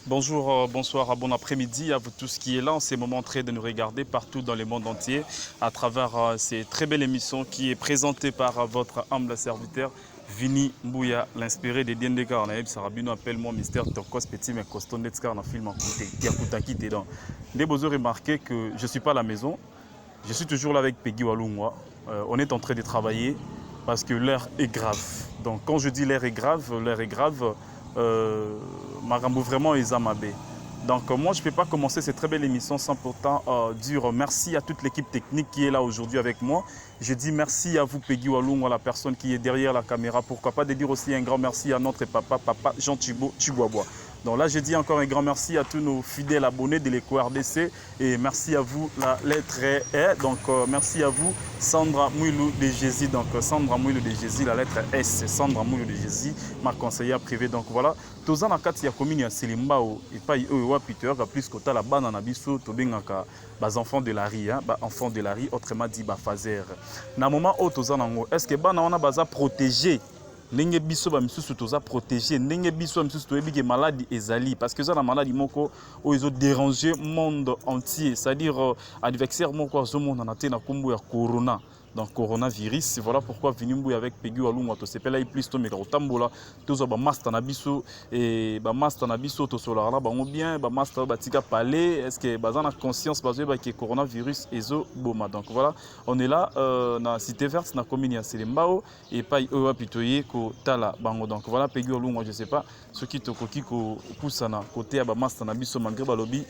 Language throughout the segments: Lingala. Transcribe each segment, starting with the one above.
Bonjour, bonsoir, bon après-midi à vous tous qui êtes là en ces moments en train de nous regarder partout dans le monde entier à travers cette très belle émission qui est présentée par votre humble serviteur Vini Mbuya, l'inspiré de Diendeka. On a Sarabino, appelle-moi Mister Tokos Petit mais costaud Netskar dans film ya Kutaki dedans. Nde bozo remarqué que je suis pas à la maison. Je suis toujours là avec Peggy Walungwa. On est en train de travailler parce que l'heure est grave. Donc quand je dis l'heure est grave, l'heure est grave, makambo vraiment eza mabe. Donc moi je ne peux pas commencer cette très belle émission sans pourtant dire merci à toute l'équipe technique qui est là aujourd'hui avec moi. Je dis merci à vous Peggy Walungwa, la personne qui est derrière la caméra. Pourquoi pas de dire aussi un grand merci à notre papa, papa Jean Thibault Tshibwabwa. Donc là je dis encore un grand merci à tous nos fidèles abonnés de l'Eco RDC et merci à vous la lettre E. Donc merci à vous Sandra Mouilou de Jésus. Donc Sandra Mouilou de Jésus, la lettre S, Sandra Mouilou de Jésus, ma conseillère privée. Donc voilà, toza na kati ya commune ya Selembao epai oyo wapi toyaka plus kotala bana na biso tobengaka ba enfants de la rue, hein, ba enfants de la rue, autrement dit ba faser. Na moment oyo toza nango, est-ce que bana wana baza protégé ndenge biso ba misusu toza protégé, ndenge biso ba misusu toyebi ke maladie ezali, parce que eza na maladie moko oyo ezo déranger monde entier, c'est-à-dire adversaire moko azomonana te na kombo ya corona, donc coronavirus. Voilà pourquoi Vini Mbuya avec Peggy Walungwa tosepela plus tomeka kotambola, tozwa bamaster na biso e bamaster na biso tosolaka na bango bien. Bamaster oyo batika palais, est ce que baza na conscience, bazoyeba ke coronavirus ezoboma? Donc voilà, on est là na Cité Verte, na commune ya Selembao, epai oyo wapi toye kotala bango. Donc voilà, Peggy Walungwa, je sais pas soki tokoki kopusana kote ya bamaster na biso, malgré balobi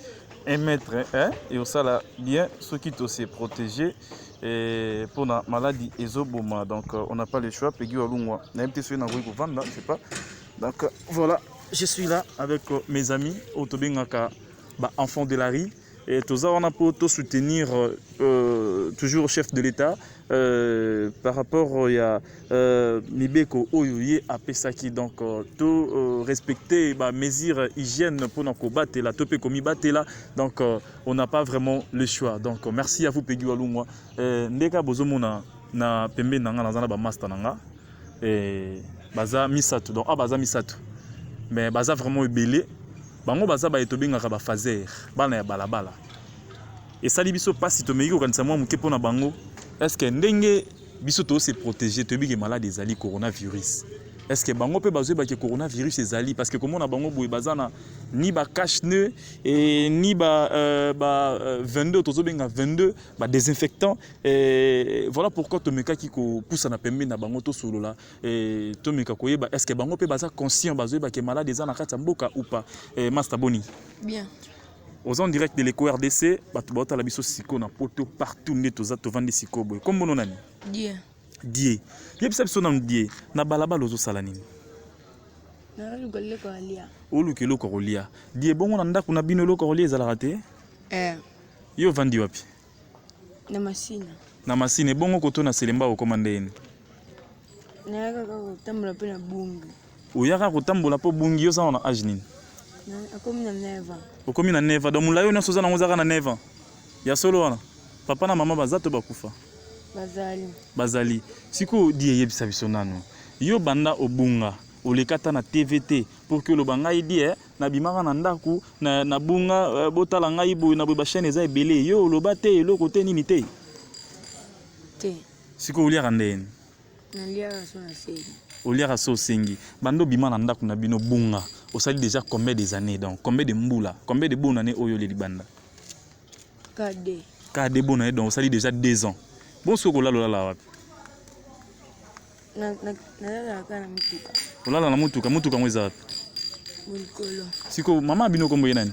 1 mètre, hein, et osala bien soki tose protéger mpona maladie ezoboma. Donc on n'a pas le choix. Peggy Walungwa, nayebi te soki nakoki kovanda, je sais pas. Donc voilà, je suis là avec mes amis oyo tobengaka ba enfants de la rue et toza wana mpo tosoutenir toujours chef de l'État par rapport ya mibeko oyo ye apesaki. Donc to respecter ba mesure hygiène mpona kobatela to mpe komibatela. Donc on n'a pas vraiment le choix. Donc merci à vous, Peggy Walungwa. Ndeka bozomona na pembeni na nga, naza na bamaster na nga, baza misato. Donc baza misato, mais baza vraiment ebele. Bango baza baye tobengaka bafaser, bana ya balabala. Esali biso mpasi, tomeki kokanisa mwa moke mpona bango. Est ce que ndenge biso tose protéger, toyebi ke maladie ezali coronavirus, est ce que bango mpe bazoyeba ke coronavirus ezali? Parce que komona bango boye, baza na ni bacache-nez e ni ba 22, tozobenga 22 badésinfectant. Et voilà pourquoi tomekaki kopusana pembeni na bango, tosolola e tomeka koyeba est ce que bango mpe baza conscient, bazoyeba ke maladie eza na kati ya mboka ou pas. Master, boni? Bien. Oza en direct de l'Eco RDC, bato baotala biso sikoyo na poto partout nde toza tovandi sikoyo boye. Kombono nani? Die. Die, yebisa biso nanu, Die, na balabala ozosala nini? Naluka eloko ya lia. Oluka eloko ya kolia. Die, bongo na ndako na bino eloko ya kolia ezalaka te? Eh. Yo ovandi wapi? Na Masina. Na Masina. Ebongo koto na Selemba okoma ndeni? Nayaka kaka kotambola mpe na bungi. Oyaka kotambola mpo bungi. Yo oza na age nini? Akomi na 9 ans. Okomi na 9 ans. Donc molai oyo nyonso oza nango, ozaka na 9 ans ya solo wana? Papa na mama baza to bakufa? Bazali. Bazali. Sikoyo Die, eyebisa biso nanu, yo banda obunga, oleka ata na TV te pour que oloba: "Ngai Die, nabimaka na ndako, nabunga, botala ngai boye na boye"? Bachaîne eza ebele, yo oloba te, eloko te, nini te? Te. Sikoyo oliaka ndeni? Naliaka so nasengi. Oliaka so osengi. Banda obima na ndako na bino, bunga, osali déjà combien des années? Donc combien de mbula, combien de bonne année oyo oleli banda? Kade. Ka de bonne année. Donc osali déjà 2 ans. Bon, soki olala, olala wapi? Nalalaka kaka na motuka. Olala na motuka. Motuka yango eza wapi? Bolikolo. Sikoyo mama bino kombo ye nani?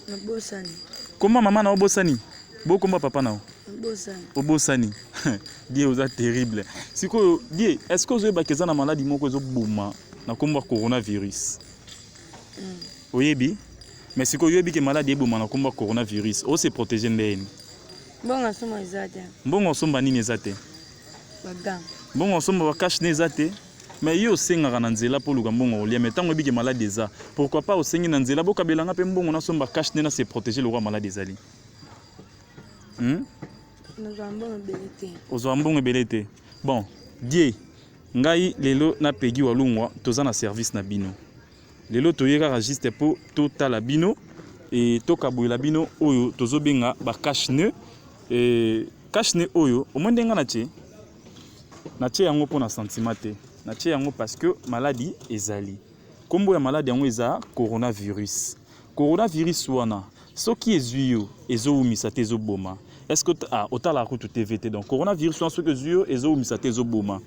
Nabosani. Komba mama na obosani, bokomba papa na yo? Nabosani. Obosani. Die, oza terrible. Sikoyo Die, est ce que ozoyebaka eza na maladie moko ezoboma na nkombo ya coronavirus? Oyebi? Mais sikoyo oyebi ke maladie eboma na nkombo ya coronavirus, ose protéger ndeni? Mbongo asomba eza te. Mbongo osomba nini eza te? Bagants. Mbongo osomba bacache-nez eza te. Mais ye osengaka na nzela mpo oluka mbongo kolia. Mais ntango oyebi ke maladie eza, pourquoi pas osengi na nzela: "Bokabelanga mpe mbongo, nasomba cache-nez, na se protéger lokwa maladie ezali"? Nazwa mbongo ebele te. Ozwa mbongo ebele te. Bon, Die, ngai lelo na Pegi Walungwa toza na service na bino. Lelo toye kaka juste mpo totala bino e tokaboyela bino oyo tozobenga ba cache-nez. E cache-nez oyo omoni ndenge nga natie, natie yango mpo na sentiment te, natie yango parce que maladi ezali. Kombo ya maladi yango eza coronavirus. Coronavirus wana soki ezwi yo ezowumisa te, ezoboma. Est-ce que ah, otalaka kutu TV te? Donc coronavirus wana soki ezwi yo ezowumisa te, ezoboma.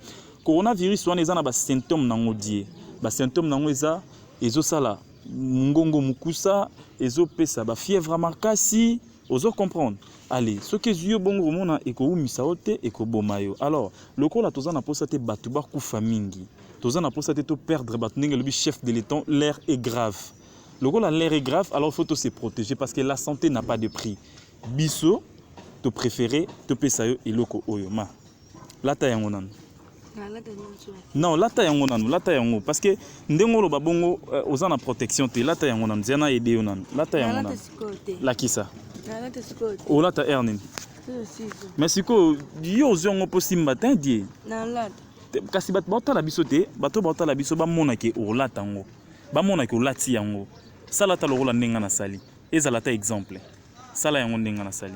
Coronavirus wana eza na ba symptômes nango die. Ba symptômes nango eza ezosala mongongo mokusa, ezopesa ba fièvre makasi. Ozo comprendre? Allez, soki ezwi yo bongo komona ekowumisa yo te, ekoboma yo. Alors lokola toza na posa te bato bakufa mingi, toza na posa te to perdre bato, ndenge elobi chef de l'État, l'heure est grave. Lokola l'heure est grave, alors il faut to se protéger parce que la santé n'a pas de prix. Biso to préférer topesa yo eloko oyo ma lata yango nanu. Nalata nyonso. Non, lata yango nanu, lata yango parce que ndenge oloba bongo oza na protection te. Lata yango nanu, zia na aide yo nanu. Lata yango Nalata nanu. sikoyo te. Lakisa. Nalata sikoyo te. Olata heure nini? Sikoyo sizo. Mais sikoyo yo ozwi yango mpo simba te die. Nalata. Kasi bato baotala biso te, bato baotala biso bamonake olata yango, bamonake olati yango. Sala ata lokola ndenge nasali, ezala ata exemple. Sala yango ndenge nasali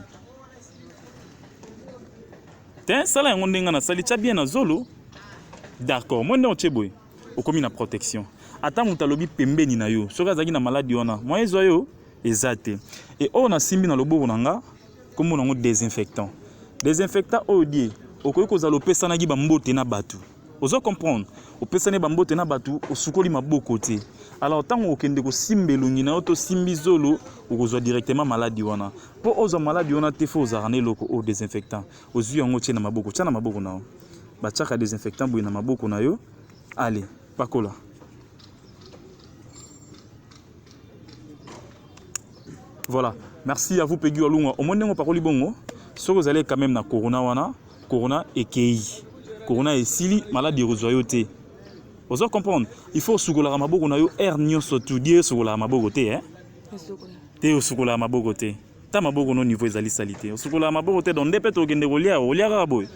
te, sala yango ndenge nasali, tia bien na zolo. D'accord, moi nde otie boye, okomi na protection. Ata moto alobi pembeni na yo, soki azalaki na maladi wana, moyen ezwa yo eza te. E oyo nasimbi na loboko na nga, kombo nango désinfectant. Désinfectant oyo die, okoki kozala opesanaki bambote na bato. Ozo comprendre? Opesani bambote na bato, osukoli maboko te. Alors ntango okende kosimba elongi na yo to simbi zolo, okozwa directement maladi wana. Mpo ozwa maladi wana te, fo ozalaka na eloko oyo désinfectant. Ozwi yango otie na maboko, tia na maboko na yo. Batiaka désinfectant boye na maboko na yo. Allez, pakola. Voilà. Merci à vous Peggy Walunga. Omoni ndenge opakoli bongo, soki ozali quand même na corona wana, corona ekei. Corona esili, maladi ekozwa yo te. Ozo comprendre? Il faut osukolaka maboko na yo heure nyonso tu. Die osukolaka maboko te, hein? Nasukola. Te, osukolaka maboko te. Ta maboko no niveau ezali sali te. Osukolaka maboko te, donc nde mpe tokende kolia, olia kaka boye.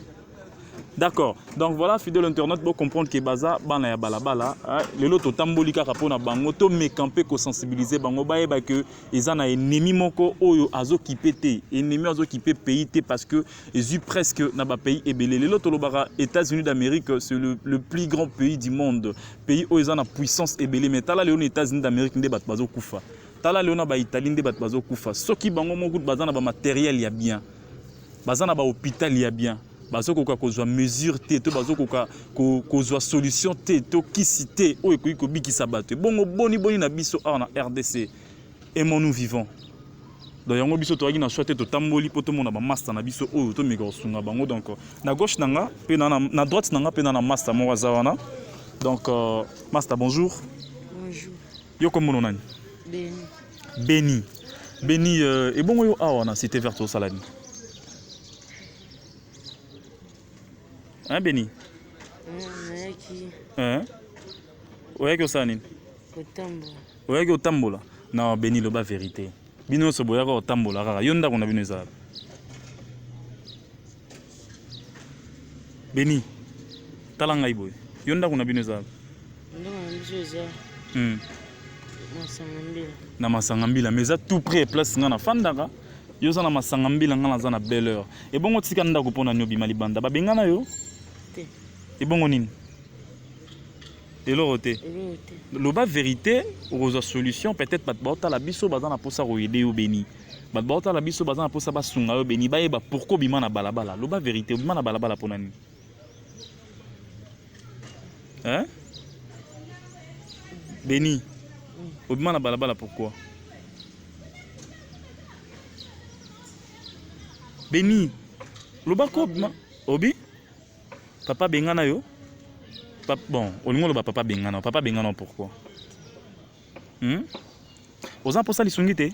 D'accord. Donc voilà, fidèle internaute, pour comprendre que baza bana ya balabala, hein, lelo totamboli kaka pona bango, to meka mpe ko sensibiliser bango, bayeba que eza na ennemi moko oyo azokipe te, ennemi azokipe pays te parce que ezui presque na ba pays ebele. Lelo tolobaka États-Unis d'Amérique, c'est le plus grand pays du monde, pays oyo eza na puissance ebele, mais tala lelo na États-Unis d'Amérique nde bato bazokufa. Tala lelo na ba Italie nde bato bazokufa. Soki bango moko baza na ba matériel ya bien, baza na ba hôpital ya bien, bazokoka kozwa mesure te, to bazokoka kozwa solution te, to kisi te oyo ekoki kobikisa bato. Bongo boni boni na biso awa na RDC, aimons-nous vivants. Donc yango biso toyaki na choix te, totamboli mpo tomona ba master na biso oyo tomeka kosunga bango. Donc na gauche na nga mpe na droite na nga mpe na master moko aza wana. Donc master, bonjour. Bonjour. Yo kombo nani? Beni. Beni. Beni, ebongo yo awa na Cité Verte osala nini? Hein, Beni? Nayaki. Hein? Oyaki osala nini? Kotambola. Oyaki otambola? Non, Beni, loba vérité. Bino nyonso boyaka kotambola kaka. Yo ndako na bino ezala. Beni, tala ngai boye. Yo ndako na bino ezala. Ndako na biso eza Masanga Mbila. Na Masanga Mbila, mais eza tout près place nga na fandaka. Yo oza na Masanga Mbila, nga naza na Belle Heure. Ebongo tika ndako mpona nini obima libanda? Babengana yo? Te. Ebongo nini? Eloko te. Eloko te. Loba vérité, okozwa solution. Peut-être bato baotala biso baza na mposa koyede yo Beni. Bato baotala biso baza na mposa basunga yo Beni, bayeba pourquoi obima na balabala. Loba vérité, obima na balabala mpona nini? Hein? Beni, obima na balabala pourquoi? Beni, loba ko obima. Obi? Papa bengana yo? Bon, olingi oloba papa bengana. Papa bengana pourquoi? Oza mposa lisungi te?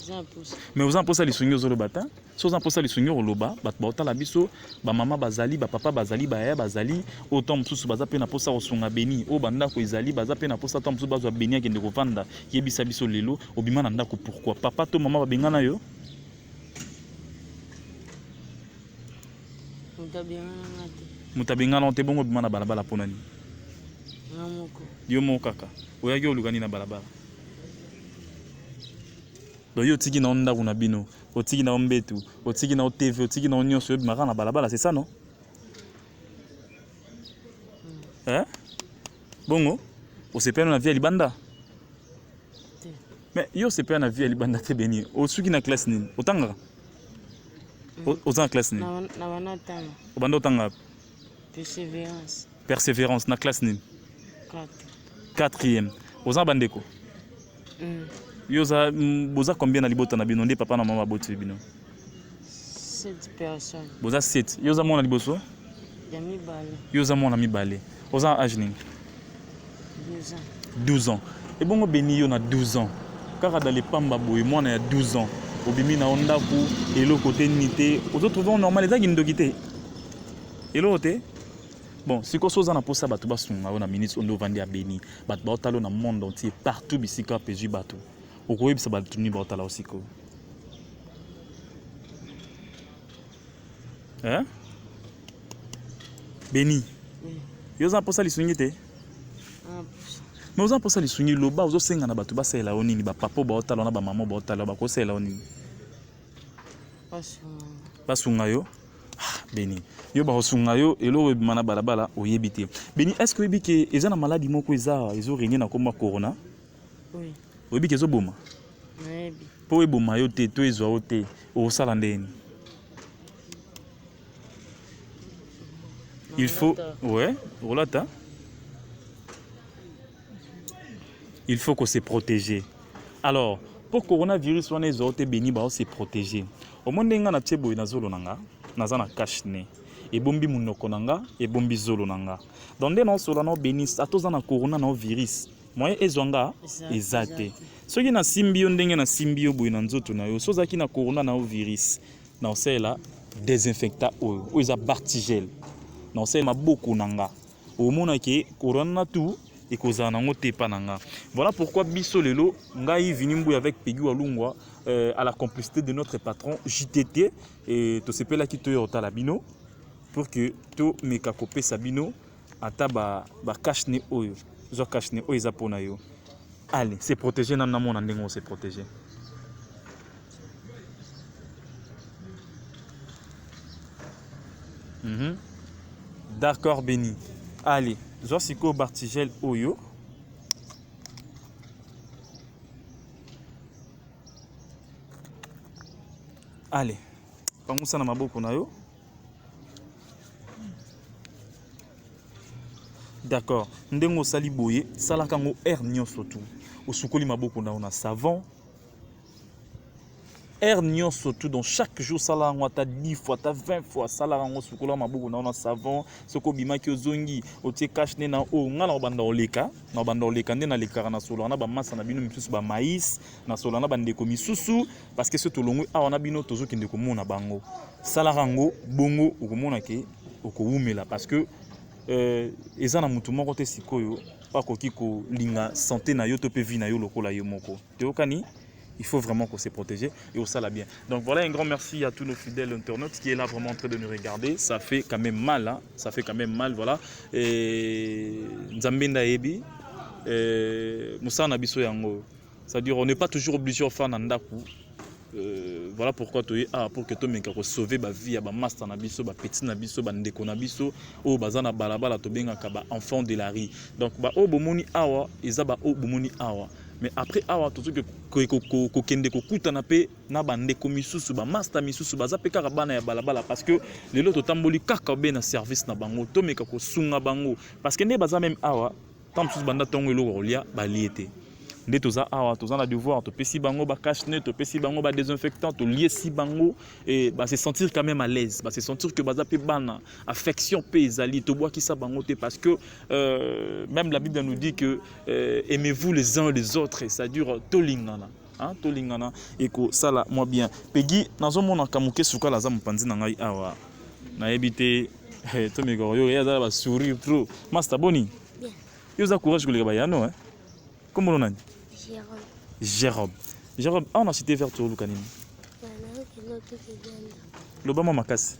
Eza mposa. Mais oza mposa lisungi ozoloba ta? So oza mposa lisungi okoloba, bato baotala biso, bamama bazali, bapapa bazali, bayaya bazali, oyo ntango mosusu baza mpe na mposa kosunga Beni, oyo bandako ezali, baza mpe na mposa ntango mosusu bazwa Beni akende kovanda. Yebisa biso lelo, obima na ndako pourquoi? Papa to mama babengana yo? Moto abengana nga te. Moto abengana yo te, bongo obima na balabala mpona nini? Nga moko. Yo moko kaka. Oyaki oluka nini na balabala? Donc yo otiki na yo ndako na bino, otiki na yo mbetu, otiki na yo TV, otiki na yo nyonso, yo obimaka na balabala, c'est ça non? Hein? Bongo osepela na vie ya libanda? Te. Mais yo osepela na vie ya libanda te Beni. Osuki na classe nini? Otangaka? Oza na classe nini? Na banda tanga. Obanda otanga? Perseverance. Perseverance na classe nini? 4. Quatrième. Oza bandeko? Yo oza boza combien na libota na bino nde papa na mama baboti bino? 7 personnes. Boza 7. Yo oza mwana liboso? Ya mibale. Yo oza mwana mibale. Oza na age nini? 12 ans. 12 ans. Ebongo Beni yo na 12 ans. Kaka dans les pamba boye mwana ya 12 ans. Obimi na ndako eloko te nini te. Ozo trouver normal eza kindoki te. Eloko te. Bon, sikoyo soki oza na posa bato basunga yo na minute oyo nde ovandi ya Beni, bato baotala yo na monde entier partout bisika mpe ezwi bato. Okoyebisa bato nini baotala yo sikoyo? Hein? Beni. Oui. Yo oza na posa lisungi te? Ah, posa. Mais oza na posa lisungi loba ozosenga na bato basalela yo nini? Bapapa baotala na bamama baotala bakosalela yo nini? Basunga. Basunga yo? Ah, Beni, yo bakosunga yo eloko ebima na balabala oyebi te. Beni, est-ce que oyebi ke eza na maladi moko eza ezo régner na kombo ya corona? Oui. Oyebi ke ezoboma? Nayebi. Po eboma yo te to ezwa yo te, okosala ndeni? Il faut ouais, olata. Il faut qu'on se protéger. Alors, pour coronavirus wana ezwa yo te Beni bao se protéger. Omoni ndenge nga natie boye na zolo na nga, naza na cache-nez. Ebombi monoko na nga, ebombi zolo na nga. Donc nde naosola na Beni, ata oza na corona na virus, moyen ezwa nga eza te. Soki nasimbi yo ndenge nasimbi yo boye na nzoto na yo, so ozalaki na corona na virus, na osalela désinfectant oyo, oyo eza Bartigel. Na osalela maboko na nga. Omona ke corona na tout ekozala nango te epa na nga. Voilà pourquoi biso lelo ngai Vini Mbuya avec Peggy Walungwa à la complicité de notre patron JTT et tosepelaki toyo otala bino pour que to meka kopesa bino ata ba cache-nez oyo. Zwa cache-nez oyo eza pona yo. Allez, se protéger na namona ndenge o se protéger. D'accord Beni. Allez, zwa sikoyo Bartigel oyo. Allez, pangusa na maboko na yo. D'accord. Ndenge osali boye, salaka yango heure nyonso tu. Osukoli maboko na yo na savon. Heure nyonso tu, donc chaque jour sala yango ata 10 fois, ata 20 fois, sala yango sukola maboko na yo na savon. Soki obimaki ozongi, otie cache-nez na oyo, nga na obanda oleka, na obanda oleka nde nalekaka na solo na ba masa na bino misusu ba maïs, na solo na ba ndeko misusu, parce que soki tolongwe awa na bino tozokende komona bango. Sala yango bongo okomona ke okowumela parce que eza na mutu moko te sikoyo akoki kolinga santé na yo to pe vie na yo lokola yo moko. Toyokani? Il faut vraiment qu'on se protège et au sala bien. Donc voilà, un grand merci à tous nos fidèles internautes qui est là vraiment en train de nous regarder. Ça fait quand même mal, hein? Ça fait quand même mal, voilà. Et Nzambe Ndayebi, Moussa Nabiso Yango. C'est-à-dire, on n'est pas toujours obligé de faire Nandaku. Voilà pourquoi tu es ah, pour que tu meka ko sauver ba vie ya ba master na biso, ba petit na biso, ba ndeko na biso, oyo baza na balabala tobengaka ba enfant de la rue. Donc ba oyo bomoni awa, eza ba oyo bomoni awa. Mais après awa tozoki kokende kokutana pe na ba ndeko misusu, ba master misusu, baza pe kaka bana ya balabala parce que lelo totamboli kaka be na service na bango, tomeka kosunga bango parce que nde baza même awa, tant mosusu banda ntongo eloko kolia balie te. Nde toza awa, toza na devoir, topesi bango ba cache-nez, topesi bango ba désinfectant, toliesi bango et ba se sentir quand même à l'aise, ba se sentir que baza pe bana, affection pe ezali, tobwakisa bango te parce que même la Bible nous dit que aimez-vous les uns les autres, c'est-à-dire tolingana, hein, tolingana et ko sala moi bien. Peggy, nazomona kamuke sukala za mopanzi na ngai awa. Nayebi te, tomeka oyo, ye aza ba sourire trop. Master boni? Bien. Yo za courage koleka ba yano, hein? Kombo nani? Jérôme. Jérôme. Jérôme, awa na cité verte oluka nini? Loba mwa makasi.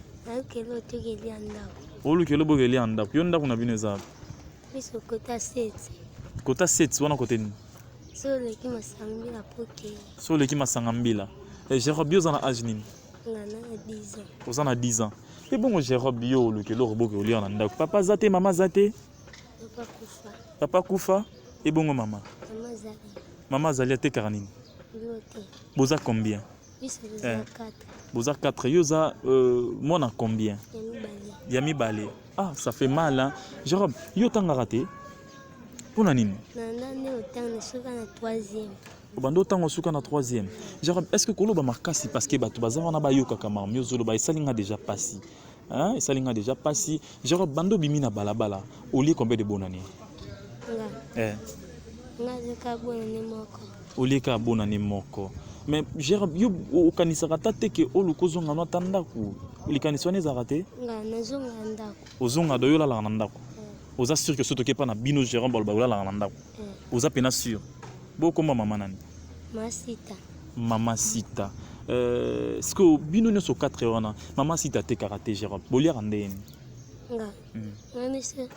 Oluka eloko elia ndako. Yo ndako na bino eza wapi? Biso kota 7. Kota 7 wana kote nini? So oleki masanga mbila po okei. So oleki masanga mbila. Eh, Jérôme, yo oza na age nini? Nga na na 10 ans. Oza na 10 ans. Mpe bongo Jérôme, yo oluki eloko boke olia na ndako. Papa aza te, mama aza te? Papa kufa. Papa kufa, ebongo mama? Mama azali. Mama azali atekaka nini? Biloko te. Boza combien? Biso toza Eh. 4. Boza 4. Yo oza euh, mwana combien? Ya mibale. Ya mibale. Ah, ça fait mal hein. Jérôme, yo otangaka te? Mpo na nini? Na nde otanga na suka na 3e. Obanda otanga osuka na 3e. Jérôme, est-ce que koloba makasi parce que bato baza wana bayokaka makambo yo ozoloba esali nga déjà pasi. Hein? Esali nga déjà pasi. Jérôme, banda obimi na balabala, olie combien de bonne année? Nga. Eh. Nga azaka bonne année moko. Olie kaka bonne année moko. Mais Jérôme, yo okanisaka ata te ke oluka ozonga no ata ndako. Likanisi wana ezalaka te? Nga nazonga ndako. Ozonga do yo olalaka na ndako. Oza sûr que soki toke epa na bino Jérôme baloba olalaka na ndako. Oza pena sûr. Bokoma mama nani? Mama Sita. Mama Sita. Euh, sikoyo bino nyonso 4 wana mama Sita atekaka te Jérôme. Boliaka ndenge nini? Nga. Nga miso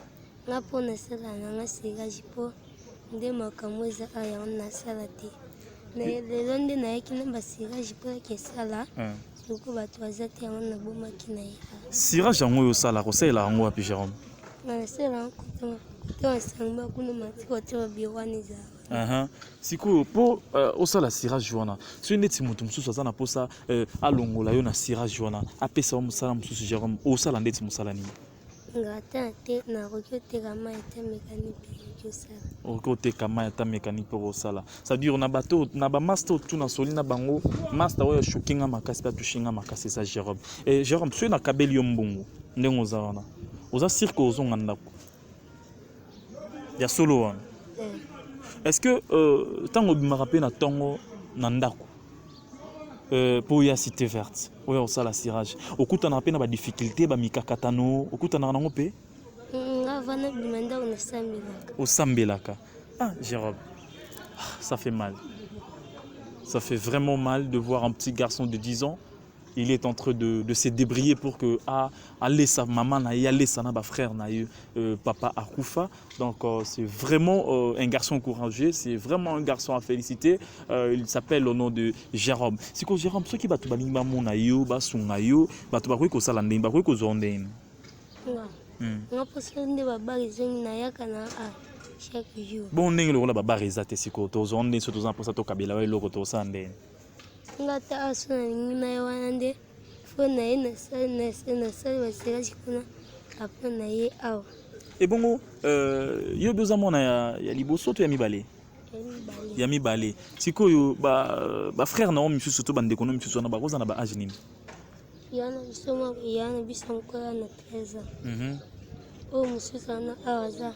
nga mpo nasala na nga serage mpo nde makambo eza awa yango nasala te. Lelo nde nayaki na ba serage mpo nake sala. Soko bato baza te yango nabomaki na ye awa. Cirage yango oyo osalaka osalela yango wapi Jérôme? Nga nasala yango kote masanga kuna mati kote ba bureau wana ezalaka. Uh-huh. Sikoyo mpo osala cirage wana soki ndeti moto mosusu aza na mposa alongola yo na cirage wana apesa yo mosala mosusu Jérôme, osala ndeti mosala nini? Nga ata te nakoki oteka mai ata mécanique mpe nakoki osala. Okoki oteka mai ata mécanique mpe okosala. Ça veut dire na bato na ba master otuna soli na bango master oyo ashoke nga makasi mpe atushe nga makasi eza Jérôme. Eh, Jérôme, soki nakabeli yo mbongo ndenge oza wana oza sûr que ozonga ndako ya solo wana? Est-ce que ntango obimaka mpe na ntongo na ndako mpo oya Cité Verte oya kosala cirage, okutanaka mpe na badifficulté, bamikakatano, okutanaka nango mpe? Nga vana bima ndako nasambelaka. Osambelaka. Ah Jérôme, ah, ça fait mal. Ça fait vraiment mal de voir un petit garçon de 10 ans, il est en train de se débrouiller pour que alesa maman na ye, alesa na ba frère na ye, papa akufa. Donc c'est vraiment un garçon courageux, c'est vraiment un garçon à féliciter. Il s'appelle au nom de Jérôme. Siko Jérôme, soki bato balingi bamona yo, basunga yo, bato bakoki kosala ndenge, bakoki kozwa ndenge? Nga. Nga mposa nde babare ezongi nayaka na a chaque jour. Bon, ndenge lokola babare eza te sikoyo, tozwa ndenge soki toza na mposa tokabela yo eloko, tokosala ndenge? Nga ata aso nalingi na ye wana nde fo na ye nasali baserage kuna apres na ye awa. Ebongo yo mpe oza mwana ya liboso to ya mibale? Ya mibale. Ya mibale. Sikoyo ba frère na yo misusu to bandeko na yo misusu wana bakoza na ba age nini? Ya na biso moko, ya na biso moko ya na 13 ans. Oyo mosusu wana awa aza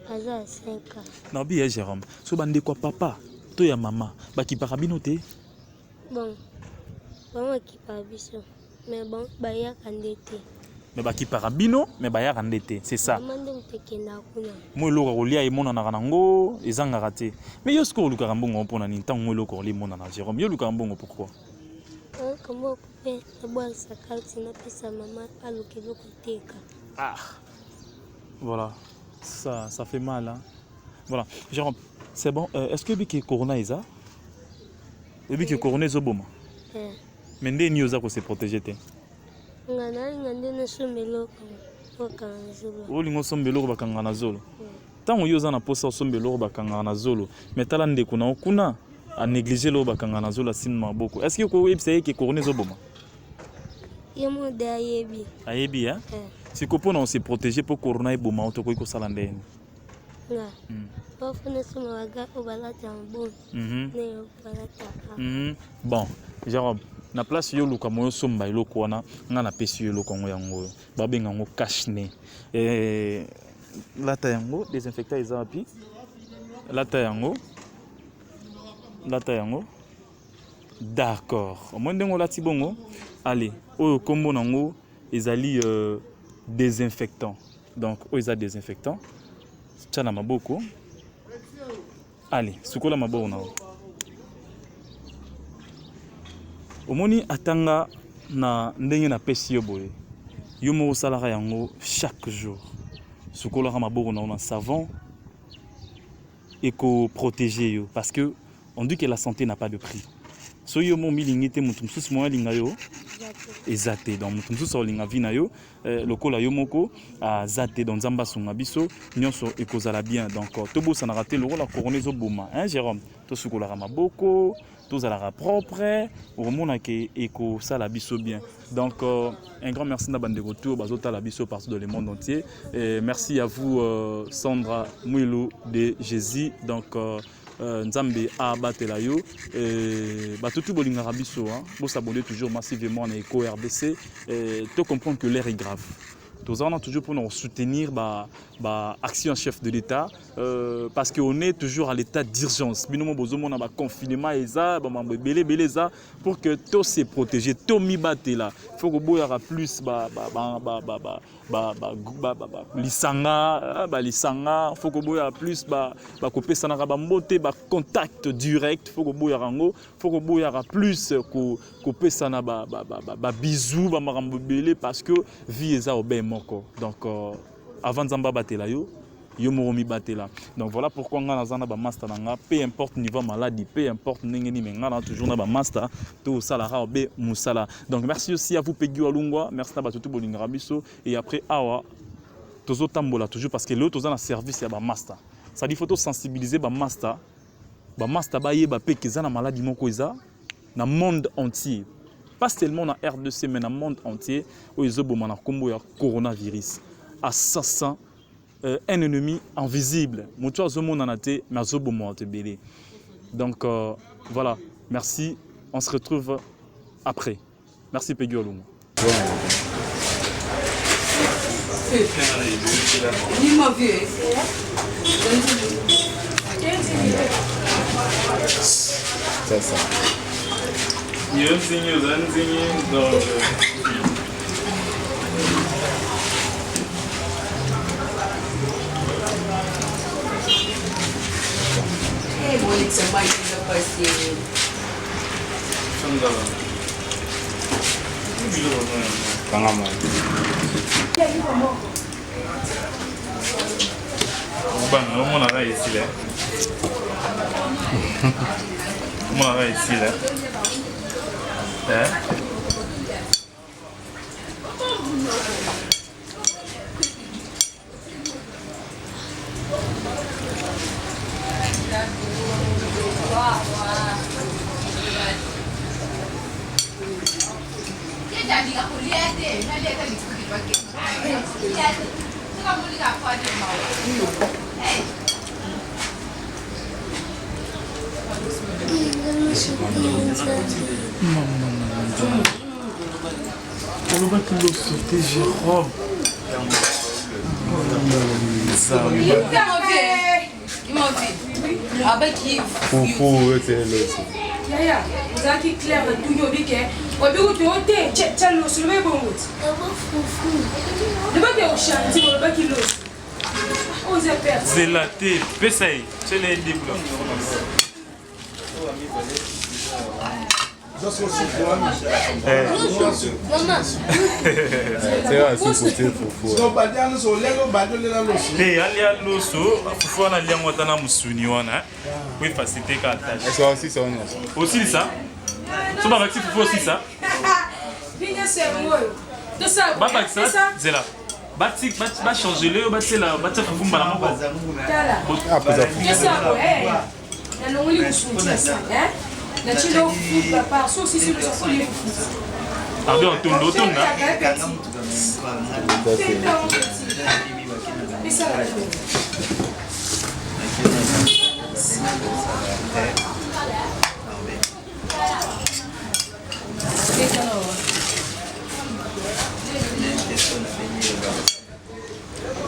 ya 5 ans. Na bi ya Jérôme, so bandeko ya papa to ya mama bakipaka bino te? Bon, bango bakipaka biso, mais bon bayaka nde te. Mais bakipaka bino, mais bayaka nde te, c'est ça. Mama nde moto akendaka kuna. Mo eloko ya kolia emonanaka nango ezangaka te. Mais yo sikoyo olukaka mbongo mpona nini ntango mo eloko ya kolia emonana Jérôme? Yo olukaka mbongo pourquoi? Naluka mbongo mpe nabwakisa carte napesa mama aluka eloko teka. Ah, voilà, ça fait mal hein. Voilà, Jérôme, c'est bon. Est-ce que biki corona eza? Ebiki corona ezoboma? Eh. Mais nde nini oza kose protéger te? Nga nalinga nde nasomba eloko bakanga na zolo. Olinga osomba eloko bakanga na zolo? Ntango yo oza na mposa osomba eloko bakangaka na zolo, mais tala ndeko na yo kuna anéglige eloko bakangaka na zolo, asimi maboko. Est ce que okoyebisa ye ke corona ezoboma? Ye moko de ayebi. Ayebi, hein? Eh. Sikoyo mpona ose protéger mpo corona eboma yo, tokoki kosala ndenge? Nga bafo nasomba baga oyo balataka mabongo na eloko balataka. Bon Jérôme, na place yo luka moyo osomba eloko wana, nga napesi yo eloko yango, yango oyo babenga yango cache-nez. Lata yango, désinfectant eza wapi? Lata yango, lata yango. D'accord, omoni ndenge olati bongo. Allez, oyo kombo nango ezali désinfectant. Donc oyo eza désinfectant, tia na maboko. Allez, sukola maboko na yo. Omoni atanga na ndenge napesi yo boye, yo moko osalaka yango chaque jour. Sukolaka maboko na yo na savon eko protéger yo parce que on dit que la santé n'a pas de prix. Soki yo mo omilingi te, moto mosusu moyo alinga yo eza te. Donc moto mosusu akolinga vie na yo lokola yo moko aza te. Donc Nzambe asunga biso nyonso, ekozala bien. Donc tobosanaka te, lokola corona ezoboma, hein, Jérôme, tosukolaka maboko, tozalaka propre, okomona ke ekosala biso bien. Donc un grand merci na bandeko tour bazotala biso partout dans le monde entier et merci à vous, Sandra Mwilu de Jésus. Donc Nzambe abatela yo. Bato tu bolingaka biso, hein, bosabonner toujours massivement na Eco RDC. To comprendre que l'heure est grave, toza wana toujours mpona soutenir ba action chef de l'État, parce qu'on est toujours à l'état d'urgence. Bino mo bozomona baconfinement eza, bamambo ebele ebele eza pour que to se protéger, tomibatela. Faut koboyaka plus ba, ba, ba, ba, ba, ba, ba, ba, ba, ba, ba, lisanga, balisanga. Faut koboya plus bakopesanaka bambote, bacontact direct, faut koboyaka yango. Faut koboyaka plus kopesana babisous, bamakambo ebele, parce que vie eza obe moko. Donc avant Nzambe abatela yo, yo moko mibatela. Donc voilà pourquoi nga naza na bamaster na nga, peu importe niveau maladie, peu importe ndenge nini, mais nga na toujours na bamaster, tosalaka obe mosala. Donc merci aussi à vous, Peggy Walungwa, merci na bato to bolingaka biso. Et après awa tozotambola toujours, parce que lelo toza na service ya bamaster, c'est-à-dire faut tosensibiliser bamaster, bamaster bayeba mpe ke eza na maladie moko eza na monde entier, pas seulement na RDC mais na monde entier, oyo ezoboma na nkombo ya coronavirus, assassin, un ennemi invisible, moto azomonana te mais azoboma bato ebele. Donc voilà, merci, on se retrouve après. Merci Peggy Olungu. Dis-moi, vieux. C'est ça. Yo nzingi oza nzingi, donc Eh, bolekisa mai eza pasi. Sangala. Biloko Kanga mai. Obanga omonaka esila, omonaka esila, eh? Olobaki loso te, Jérôme. Abaki. Fufu ete loso. Yaya, ozalaki clair na tuni, obi ke obi kutu o te tya loso, loba ebongo ti lobaki oshanti, olobaki loso, oyo eza perte. Zela te, pesa ye, tiela ye debula. Mama. Tera supu te, fufu. Te, alia loso, fufu wana aliango ata na mosuni wana po efacilite ka tâche. Est-ce aussi ça nyonso? Osilisa so babakisi fufu, osilisa. Nyonso yango oyo tosala. Babakisa, zela, bachangele oyo, batiela, batia fufu mbala moko. Tala. Ah, pesa fufu. Tosala boye, nalongoli mosuni tia sa natieli o fufu papa, so osisi loso akolie fufu. Arbi otonda, otonda. Ça, c'est- Esala.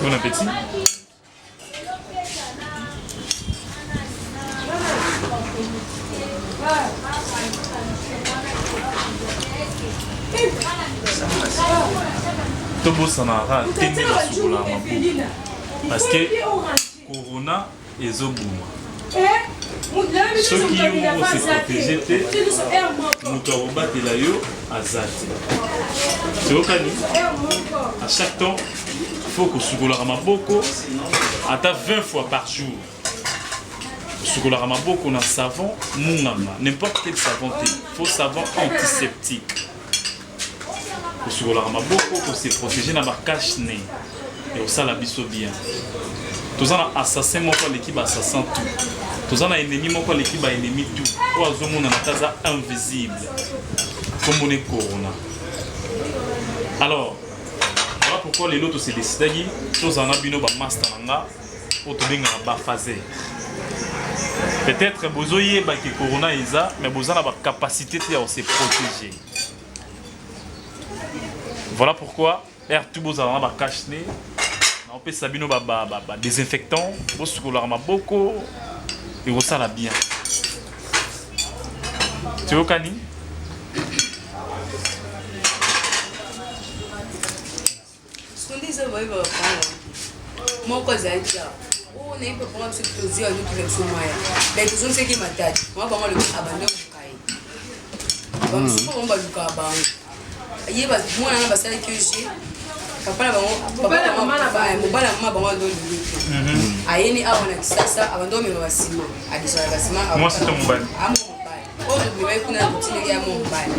Bon appétit. Tobosanaka te nde basukolaka maboko, parce que corona ezoboma. Soki yo moko se protéger te, moto akobatela yo aza te. Toyokani, à chaque temps. Faut kosukolaka maboko ata 20 fois par jour. Kosukolaka maboko na savon munganga, n'importe quel savon te. Faut savon antiseptique. Kosukolaka maboko, ko se protéger na ba cache-nez. Ekosala biso bien. Toza na assassin moko aleki ba assassin tout. Toza na ennemi moko aleki ba ennemi tout. Oyo azomonana te aza invisible. Kombo ne corona. Alors, voilà pourquoi lelo to se décidaki tozala na bino ba master na nga oyo tobengaka ba phase. Peut-être bozoyeba ke corona eza, mais boza na ba capacité te ya se protéger. Voilà pourquoi air tout bozala na ba cache-nez, na opesa bino ba, ba, ba, ba désinfectant, bosukolaka maboko, ekosala bien. Toyokani? Soki eza baye bapanga moko azalaki awa oyo nayebi papa nga biso tozwi alokila biso maya mais tozongisaki matadi mwa bango alobi abandi oluka ye bamosusu mpo bango balukaka bango ye mwana na basalaki yo je papa na bango mobala ya mama bango ando olingi te ayeni awa na kisasa abandi omema basima adesala basima mwasi to mobali oyo tobimaki kuna na kotindaki ya mwa mobali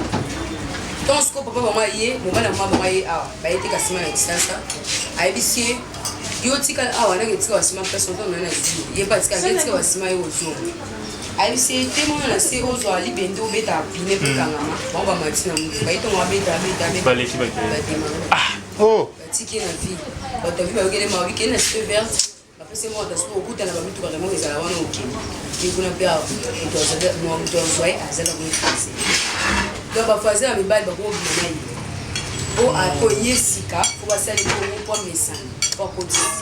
ntango sikoyo papa bango aye mobali ya mama bango aye awa baye te kasima na kisasa ayebisi ye yo tikala awa nake tika basima place oto na na zio ye mpe atikala ke tika basima ye ozonga ayebisi ye te mwana na se ozwa libende obeta pine mpe kangama bango bamati na motu baye ntongo abeta abeta abeta batiki ye na vie bato ya vie bayokele mawa bikei na cité verte Bapesi ye mbongo sikoyo okutana ba mituka yango ezala wana okende ye kuna mpe moto azwa ye azala kuna français donc bafrancais ya mibali bakobima na ye po akoye sika po basali bongo po amesana po akotisi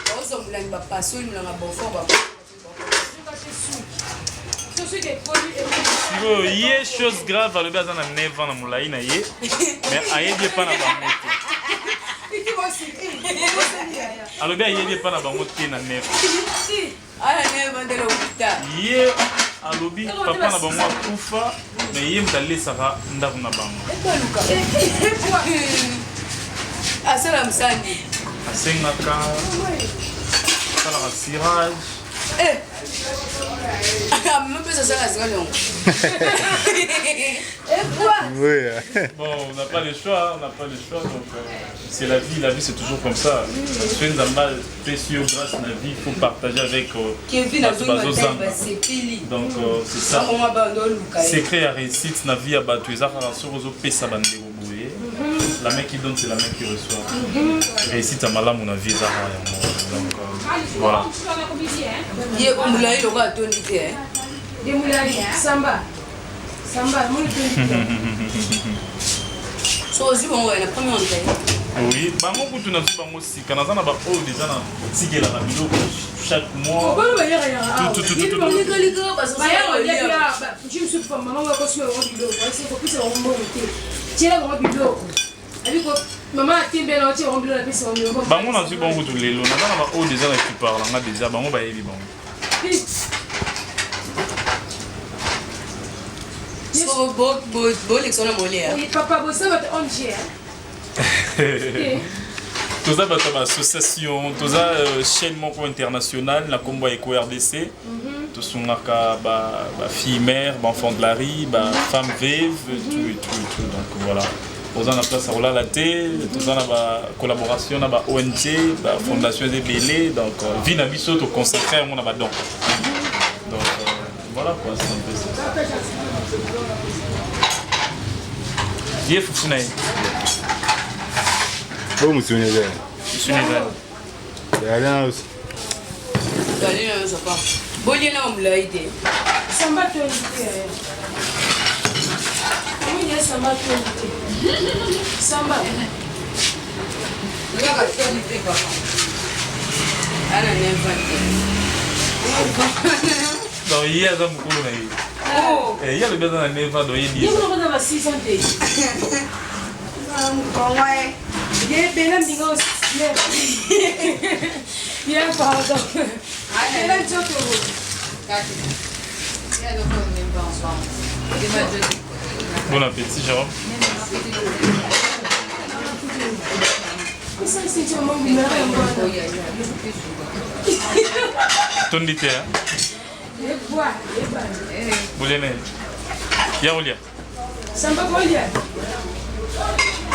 baozwa molangi bapasoli molanga beaufort sikoyo ye chose grave alobi aza na 9 ans na molai na ye mais ayebi epa na bango te alobi ayebi epa na bango te na 9 ye alobi papa na bango akufa mais ye moto alesaka ndako na bango asala mosani asengaka asalaka cirage eh! mapesa asala cirage yango Oui. Bon, on n'a pas le choix, on n'a pas le choix, donc euh, c'est la vie, la vie c'est toujours comme ça. Soki Nzambe apesi yo grâce na vie, il faut partager avec euh, Kevin bato azongi matadi bazozanga. basepeli Donc euh, c'est ça. bango bando oluka ye Secret ya réussite na vie ya bato eza kaka soki ozopesa bandeko boye, la main qui donne c'est la main qui reçoit. Réussite ya malamu na vie eza kaka yango. Donc euh, voilà. ye molai lokola atondi te eh. Ye molai samba samba moni tondi te. So ozwi bango na premier entrée. Oui, bango kutu nazwi bango sika naza na baoyo deja na tikelaka biloko chaque mois. Obolo bayaka yaka awa. Tout, tout, tout, tout, tout. Likalika Bayaka bayaka je me suis pas maman wa kosi bango biloko asi kopesa bango mbongo te. Tiela bango biloko. Abi ko mama atembe na otie bango biloko na pesa bango biloko. Bango nazwi bango kutu lelo naza na baoyo deja na equipar nanga deja bango bayebi bango. So bolekisa wana molia. Oui, papa bosa bato ONG hein. Toza bato ya baassociation, toza euh, chaîne moko internationale na nkombo ya eco rdc. Tosungaka bafille mère, baenfant de la rue, bafemme veuve, tout et tout et tout. Donc voilà, oza na place ya kolala te, toza na bacollaboration na ba ong, bafondation eza ebele. Donc euh, vie na biso toconsacre yango na badon. Donc euh, voilà quoi, c'est un peu ça. Ye fufu na ye. Oyo mosuni eza. Mosuni eza. Yali na yoso. Yali na yoso pa. Bolie na molai te. Samba tondi te. Omoni ya samba tondi te. Samba. Kaka tondi te papa. Ana neva te. Donc ye aza mokolo na ye. Oh. Eh, ye alobi aza na neva donc ye Ye moko aza ba 6 ans te. Ye bela mbinga osi. Ye pardon. Bela nzoto. Bon appétit Jérôme. Tondi te bolia na ye ya kolia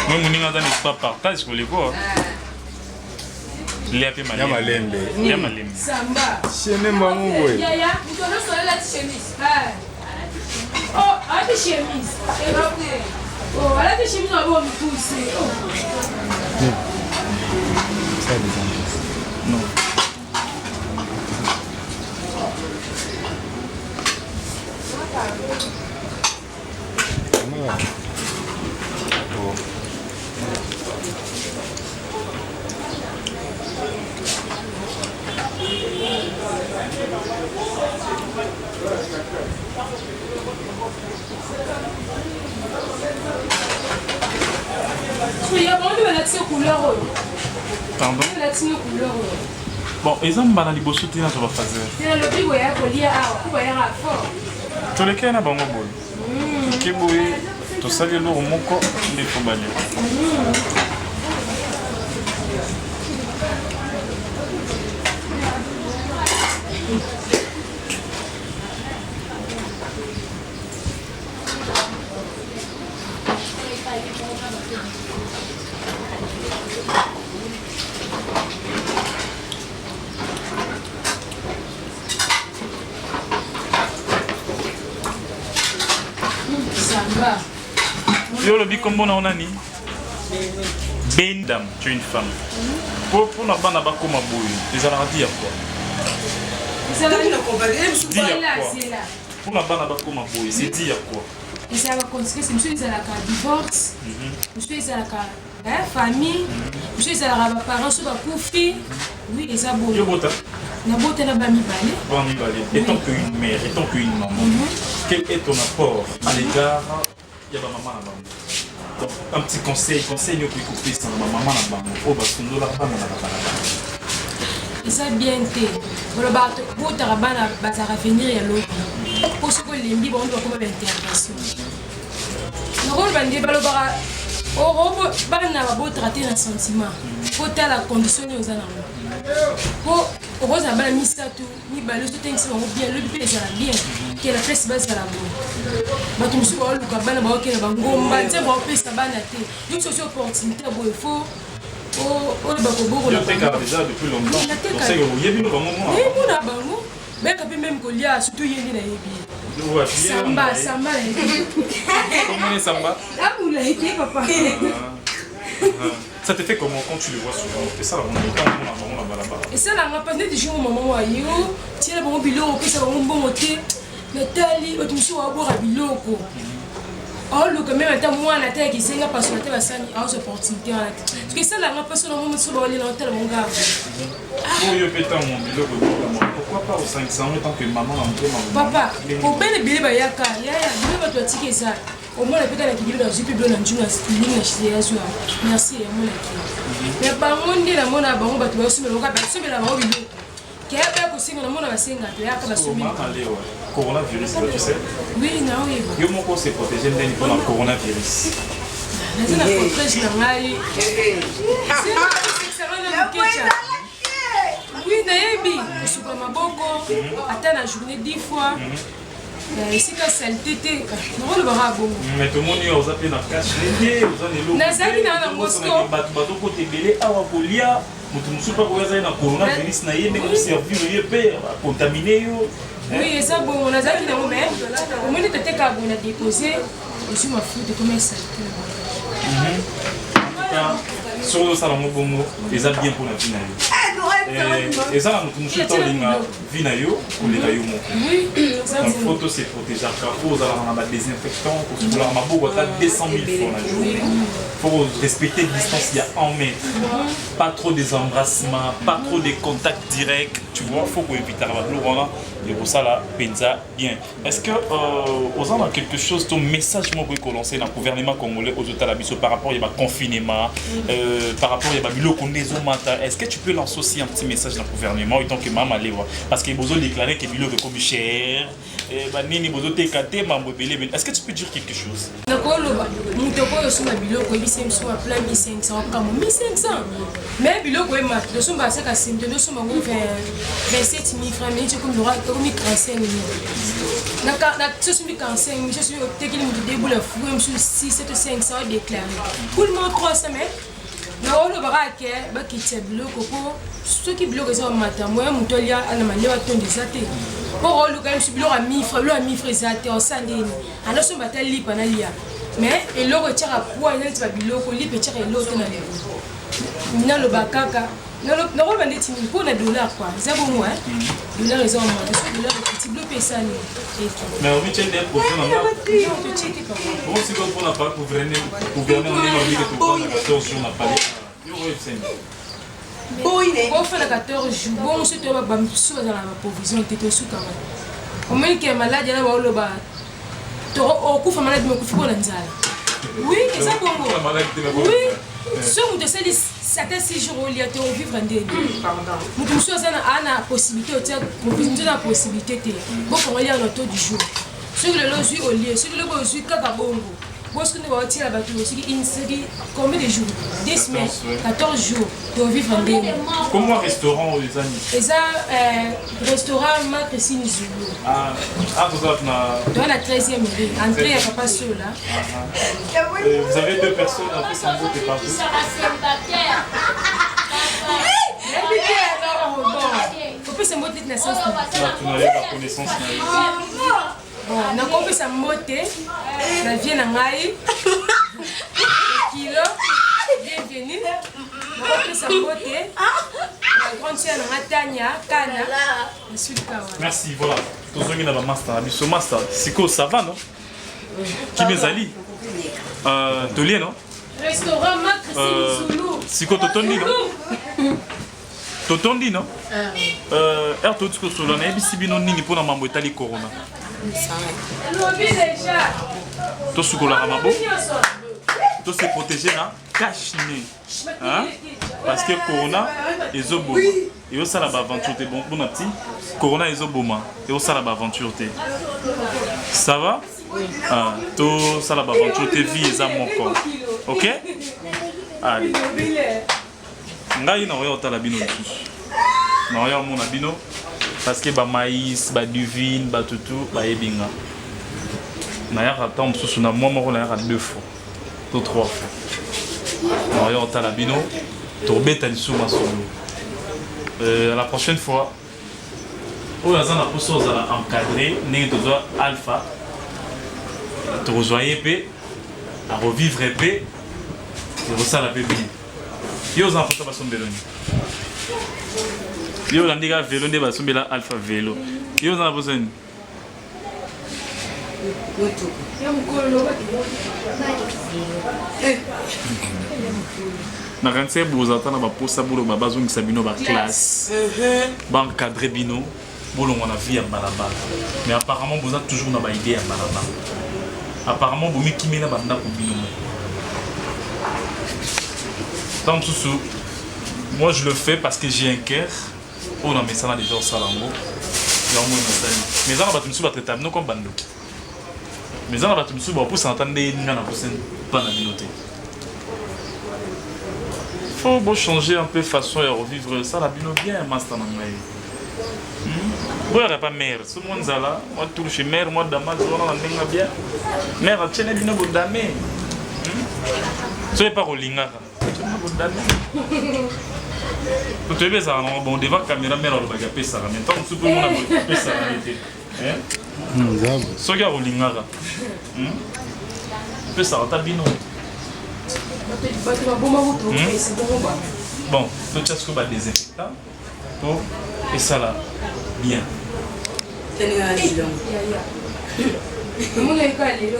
moi moninga aza na esprit partage koleko lia mpe Ya malembe. Lia malembe. Shene mbangu boye. Yaya, moto nyonso alati chemise. Oh, alati chemise. Oh, alati chemise na bo mikuse. Oh. Ça des anges. Non. Oh. Ya bango nde balakisi couleur oyo. Pardon? Balakisi couleur oyo. Bon, eza mbala liboso te nazwa bafaser. Te nalobi boya kolia awa po bayaka fort. Tolekei na bango boye. Toke boye tosali eloko moko nde fo balia. Samba. Yo olobi kombo na yo nani? Bendam, tu es une femme. Po pona bana bakoma boye, ezalaka di ya quoi? Di ya quoi? Pona bana bakoma boye, c'est di ya quoi? Ezalaka conséquence mosusu ezalaka divorce, mosusu ezalaka famille, mosusu ezalaka baparents so bakufi. Oui, eza Yo bongo. bota? Nabota na bamibale. Bana mibale. Étant qu'une mère, étant qu'une maman, quel est ton apport à l'égard ya bamama na bango? Donc, un petit conseil, conseil nini okoki kopesa na bamama na bango oyo basundolaka bana na babalabala? Eza bien te. Balobaka botaka bana bazalaka avenir ya lobi, mpo soki olembi bango nde bakoma baintervention. Nakoloba nde balobaka orobo bana babotaka te na sentiment, po tala condition nini oza nango, po okozala bana misato mibale so otengisi bango bien, lobi mpe ezala bien ke na place bazala boye. Bato mosusu baoluka bana, baokende bangomba, nzambe baopesa bana te. Yo sosi opportunité boye, fo oyo bakobokola. Yo otekaka déjà depuis longtemps. Oui, natekaka. Donc, c'est que oyebi no bango mwa. Nayebuna bango bayaka mpe meme kolia, surtout ye nde nayebi ye. Samba, samba nayebi. Comment est Samba? Abula ete papa. Ça te fait comment quand tu le vois souvent? C'est ça, on a le temps, on a vraiment la balabala. Esalanga mpasi neti jour mama wa yo tiela bango biloko, opesa bango mbongo te. Natali bato mosusu baobwaka biloko, aoluka meme ata mwana ata ya kizenga pasola te, basani aozwa opportunité wana te. Soki esalanga mpasi na momo mosusu baolela, otala bango kaka. Oyo mpe ntango biloko ebokama, pourquoi pas osangisa yango tant que maman na motema? Papa, obele ebele bayaka yaya bino bato batiki eza omona mpe kaka na kibilo nazwi mpe bilo na njunga ndenge na shise yazwa. Merci yamonaki me bango nde namona bango bato basombela bango, basombela bango biloko keya baya kosenga, namona basenga toyaka basombeli. Mama Leo, coronavirus, tu sais? Oui, naoyeba. Yo moko se protéger ndeni mpona coronavirus? Naza na protège na ngai sekisanga na mokecha. Oui, nayebi kosukola maboko ata na journée 10 fois. Esika saleté te, nakolobaka bongo. Mais tomoni oyo oza mpe na cache te, oza na eloko. Nazalaki na na Mosco. Bato bazokota ebele awa kolia, moto mosusu mpe akoya azali na coronavirus na ye, ndenge oservir ye mpe acontamine yo. Oui, eza bongo, nazalaki nango, mais omoni toteka boye na dépose, ozwi mafuta ekoma esaleté na bango. Soki ozosala yango bongo, eza bien mpona vie na yo. Eza na moto mosusu ta olinga vie na yo koleka yo moko. Oui, eza Donc bongo. faut se protégeaka, fo ozalaka na badésinfectant, kosukolaka maboko ata 200 000 fois na journée, faut respecter distance ya 1 mètre, pas trop des embrassements, pas trop des contacts directs, tu Tu vois, faut koevitaka babiloko wana, ekosala mpenza bien. Est ce que oza na quelque chose to message moko ekolancer na gouvernement congolais ozotala biso par rapport ya baconfinement, par rapport ya babiloko nde ezomata? Est ce que tu peux lancer aussi un petit message na gouvernement en tant que mama Lewa? Parce que bozodéclare ke biloko ekomi cher, banini bozoteka te, mambo ebele ebele. Est ce que tu peux dire quelque chose? Nakoloba, moto okoyo osomba biloko, oyebisi biso ba plein 1500, okamo 1500, mais biloko emata. Tosomba asaka simte, tosomba yango 27 000 francs, mais ekomi 35 000. Tosombi 45 000, soki otekeli moto deboula fou mosusu 6 to 500, odéclare kulmo 300. Mais naoloba kaka ke bakitisa biloko, mpo soki biloko eza komata, moya moto alia ana malewa atondo eza te. Mpo oluka mosu biloko ya mifre, biloko ya mifre eza te, osala ndeni? Anasomba ata lipa nalia, mais eloko etiaka poids eza neti babiloko lipa etiaka eloko te na lelo. Naloba kaka, nakoloba ndeti nini mpo na dollar quoi, eza bongo, dollar eza omata. Soki dollar ekiti, bilo mpe esani. Mais omitie nde projet na nga. Totie te, papa. Bon, sikoyo mpona pa gouvernement ndenge babiki tokanda 14 jours na palais, yo oyebisani? Bofanda 14 jours bongo, soki toyeba bamisusu bazala na baprovision te, tosukaka. Omoni ke maladi ana baoloba okufa maladi, me okufi mpona nzala. Oui, eza bongo. Oui, so moto asali ata 6 jours olia te, ovivre ndeni? Moto mosusu aza na possibilité otia provision, mosusu aza na possibilité te. Bokongo lia na taux du jour. Soki lelo ozwi, olie, soki lobi ozwi, kaka bongo. Bosoki nde baotiela bato soki soki combien de jours, 2 semaines, 14 jours, tovivre ndenge? Comment restaurant oyo eza nini? Eza restaurant Ma Christine Zulu. Ah, toza na Toza na 13e rue, entrée ya Papa Sola. Vous avez deux personnes après sans vote partout. Nayebi te, opesa mbote neti na sens? Bato na yo, baconnaissance na yo. Bon, nakopesa mbote na vie na ngai kilo bienvenu. Nakopesa mbote na grande sœur na nga Tania Kana Nsulika wana. Merci. Voilà, tozongi na bamaster na biso. Master, sikoyo ça va, non? Kimi ezali, tolie, non? Restaurant Ma Christine Zulu. Sikoyo totondi, non? Totondi, non? Heure touti kosolola, nayebisi bino nini mpona mambo etali corona? Lobi déjà. Tosukolaka maboko, tose protéger na cache-nez, hein? Parce que corona ezoboma, ezosala baaventure te. Bon, bona petit, corona ezoboma, ezosala baaventure te. Ça va? Ah, tosala baaventure te, vie eza moko. Ok, allez, ngai nakoya kotala bino lisusu, nakoya komona bino, parce que bamaïs, badivine, batutu bayebi nga. Nayaka ntango mosusu na mwa moko, nayaka deux fois to trois fois. Nakoya kotala bino, tobeta lisusu masolo. À la prochaine fois. Oyo aza na mposa ozala encadré ndenge tozwa Alpha, tokozwa ye mpe akovivre mpe ekosala mpe bien. Yo oza na mposa basombelo nini? Yo olandi kaka velo nde basombela Alpha velo. Yo oza na mposa nini? Ya mokolo. Nakanisi ye boza ata na baposa boloba bazongisa bino baclasse, baencadre bino, bolongwa na vie ya balabala. Mais apparemment boza toujours na baidée ya balabala. Apparemment bomikimela bandako bino moko. Ntango mosusu, moi je le fais parce que j'ai un cœur oyo na mesana déjà osala yango, yango nasali. Mais eza na bato mosusu batraita bino comme bandoki, mais eza na bato mosusu bapusana ata nde nga na pusa mpa na bino te. Faut bo changer un peu façon ya revivre, esala bino bien. Master na ngai, boyaka pa mare so mwa nzala, mwa tour chez mare, mwa damage wana na ndenge bien. Mare atiene bino bodame so epa kolingaka bodame to toyebi ezalaka nango. Bon, devant caméra mare alobaki apesaka, mais ntango mosusu mpe omona apesaka ye te. Soki akolingaka apesaka ata bino. Bato baboma kutu opesa bongo ba. Bon, totia sikoyo badésinfectant mpo esala bien. Yaya, omona eka lelo.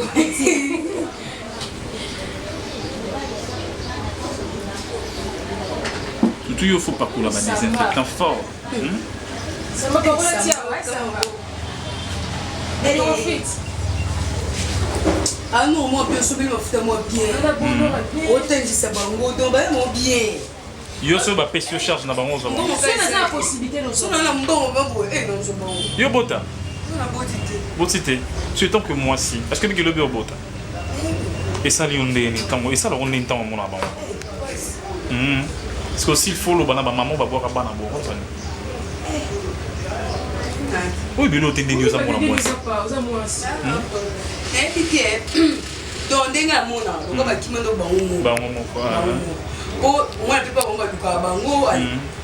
Surtout yo, faut pakola badésinfectant fort. Samba pakola tia wa samba. Ah non, moi bien sobi mafuta moi bien. Otangisa bango donc ba mo bien. Yo soki bapesi yo charge na bango ozwa bango. Soki naza na possibilité no. Soki na mbongo ba boye eh non bango. Yo bota. Na boti te. Boti te. Tu es tant que mwasi. Est-ce que biki lobi obota? Esali yo ndenge nini ntango esalaka ndenge ntango omona bango? Parce que s'il faut loba na ba maman babwaka bana bongo ozali. Oyo bino te ndenge oza mwana mwasi. Oza mwasi. Nayebi te. Donc ndenge amona lokola bakima ndo bango moko. Bango moko. Po mwana mpe bango balukaka bango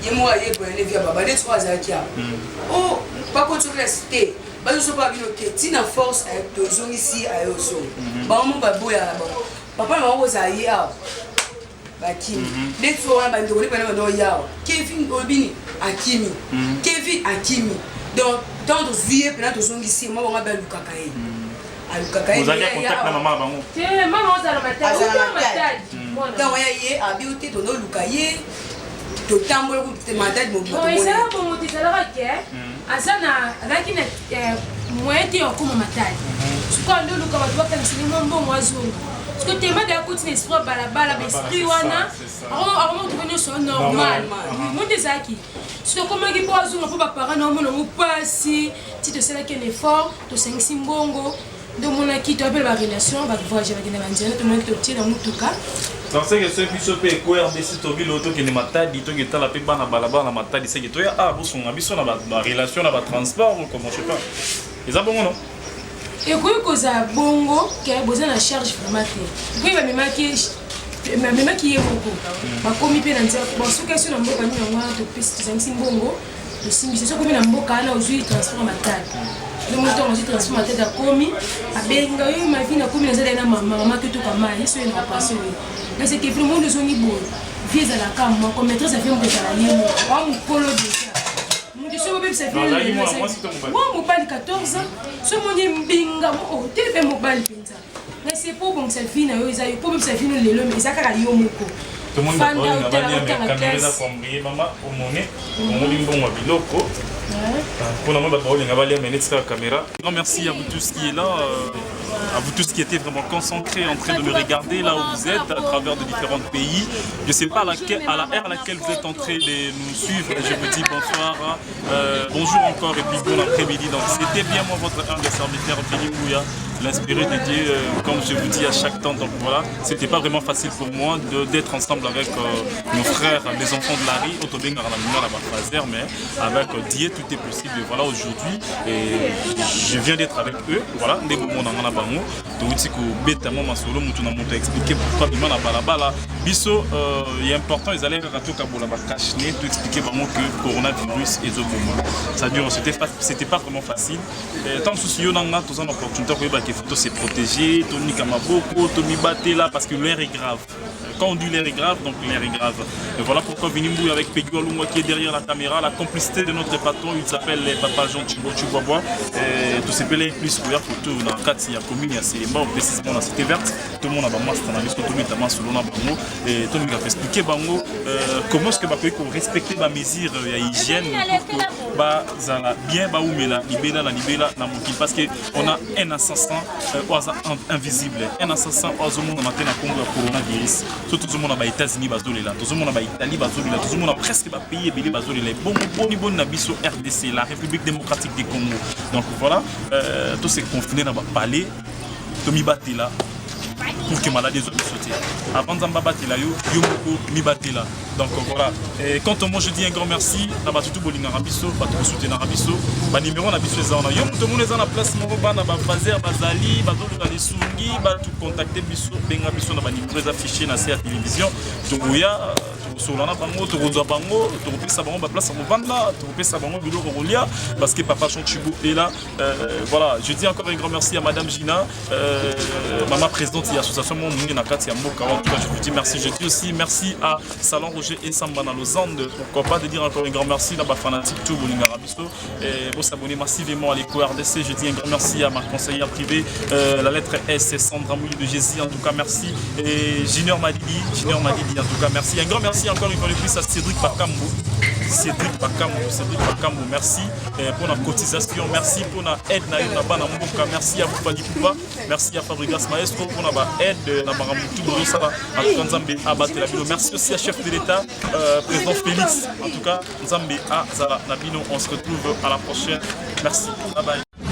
ye moko ayeboya nde via baba nde soko azalaki awa. O bakoti classe te. Bazosopa bino te ntina force tozongisi aye ozonga. Bango moko baboyaka bango. Papa na bango kozala ye awa. Bakimi neti wana bandeko nde bana bando yawa Kevin olobini akimi Kevin akimi donc ntango tozwi ye mpena tozongisi ye mwa bango abe alukaka ye alukaka ye Ozali ya contact na mama na bango. Te mama ozala matadi. Azala Ozala matadi. Ntango ya ye abi te tondoluka ye totambola kutu matadi mobima. Bon, ezalaka bongo te, ezalaka ke aza na azalaki na moyen te ya kokóma matadi. Sikoyo ando oluka bato bakaniseli mwa mbongo azonga. Sikoyo tema de akoti na esprit ya balabala, baesprit wana akomotuka nyonso normal monde ezalaki. Soki akomaki mpo azonga mpo baparent na omona yango mpasi ti tosalaki un effort, tosangisi mbongo nde omonaki toyapela barelation bavoyage bakende banzela, tomonaki totie na motuka. Donc c'est que soki biso mpe eko RDC tobilo tokende Matadi, toketala mpe bana balabala na Matadi, seke toya a bosunga biso na barelation na batransport ou comment, je sais pas, eza bongo non? Ekoki kozala bongo ke boza na charge vraiment te. Ekoki bamemaki ye moko, bakomi mpe na nzela. Bon, soki asi na mboka nini yango wana, topesi, tozangisi mbongo, tosimbisi. Soki okomi na mboka wana, ozwi transport ya Matadi. Nde moto azwi transport Matadi, akomi, abenga yo: "Ma vie, nakomi, nazali na mama, mama totoka mai so ye na opération oyo." Nase Kevin, monde ozongi boye, vie ezalaka moko, maîtresse ya vie moko ezala ye moko wa mokolo déjà. Moto soki obebisa Azalaki mwana mwasi to mobali? Mwa mobali, 14 ans. So omoni mbinga tele mpe mobali mpenza nase po obongisa vie na yo, eza yo po obebisa vie no lelo, mais eza kaka yo moko. Tomoni Fanda, bato oyo otala, bani ya otanga kamera eza classe. koambrie mama omoni omoni mbongo ya biloko mpona moi bato baolinga balia mais neti kaka caméra. Grand merci à vous tous qui est là, à vous tous qui étiez vraiment concentrés en train de me regarder là où vous êtes, à travers de différents pays. Je sais pas à la heure à laquelle vous êtes en train de nous suivre. Je vous dis bonsoir, bonjour encore et puis bon après-midi. Donc c'était bien moi, votre humble serviteur Billy Mouya, l'inspiré de Dieu, comme je vous dis à chaque temps. Donc voilà, c'était pas vraiment facile pour moi d'être ensemble avec nos frères, les enfants de la rue, Otobengaka na Lingala ba phaseur, mais avec Dieu tout est possible. Et voilà, aujourd'hui, et je viens d'être avec eux. Voilà, nde bomona nga na bango, touti kobeta mwa masolo, motu na moto expliquer pourquoi bima na balabala. Biso ya important ezali kaka tokabola bacache-nez, toexpliquer bango que coronavirus ezoboma. C'est-à-dire c'était pas vraiment facile. Tant mosusu yo na nga toza na opportunité koyeba ke faut se protéger, tonika maboko, tomibatela, parce que l'air est grave. Quand on dit l'air est grave, donc l'air est grave. Et voilà pourquoi Vini Mbouy avec Peggy Walungwa qui est derrière la caméra, la complicité de notre patron, il s'appelle Papa Jean Thibaut Chibobois. Et tout s'appelle plus ouvert pour tout dans le ya commune ya Selembao, précisément la Cité Verte. Tout le monde a masse dans la tout le monde a selon bango et tout le monde a expliqué bango comment est-ce que ba ko respecter ba mesure ya hygiène pour que ba zala bien, ba umela libela na libela na mokili, parce que on a un assassin oyo invisible, un assassin oyo azomona te na nkombo ya coronavirus. So tozomona ba États-Unis bazolela, tozomona ba Italie bazolela, tozomona presque bapays ebele bazolela. Ebongo boni boni na biso RDC, la République démocratique du Congo? Donc voilà, tose confiner na bapalais, tomibatela pour que maladie ezwa biso te. Avant Nzambe abatela yo, yo moko mibatela. Donc voilà, et quant à moi, je dis un grand merci na bato tu bolingaka biso, bato bosoutenaka biso. Banimero na biso eza wana. Yo moto omoni eza na place moko, bana bafaser bazali bazoluka lisungi, bato contacte biso, benga biso na banimero eza fichier na se ya télévision. Tokoya, tokosolola na bango, tokozwa bango, tokopesa bango baplace ya kovanda, tokopesa bango biloko kolia, parce que papa Jean Chibo est là. Voilà, je dis encore un grand merci à madame Gina, maman présidente de l'association Mon na kati ya mboka. En tout cas, je vous dis merci. Je dis aussi merci à Salon Roger et Samba na Lausanne. Pourquoi pas de dire encore un grand merci à ma fanatique tout bolingaka biso et vous s'abonner massivement à l'Eco RDC. Je dis un grand merci à ma conseillère privée, la lettre S, c'est Sandra Mouille de Jésus. En tout cas, merci. Et Junior Madidi, Junior Madidi, en tout cas, merci. Un grand merci encore une fois de plus à Cédric Bakambo. Cédric Bakambu. Cédric Bakambu, merci pour la cotisation, merci pour la aide na yo na bana mboka, merci à vous Fally Ipupa, merci à Fabregas Maestro pour la aide na makambo tout bozosala. En tout cas, Nzambe abatela bino. Merci aussi à chef de l'État, président Félix. En tout cas, Nzambe azala na bino. On se retrouve à la prochaine. Merci. Bye bye.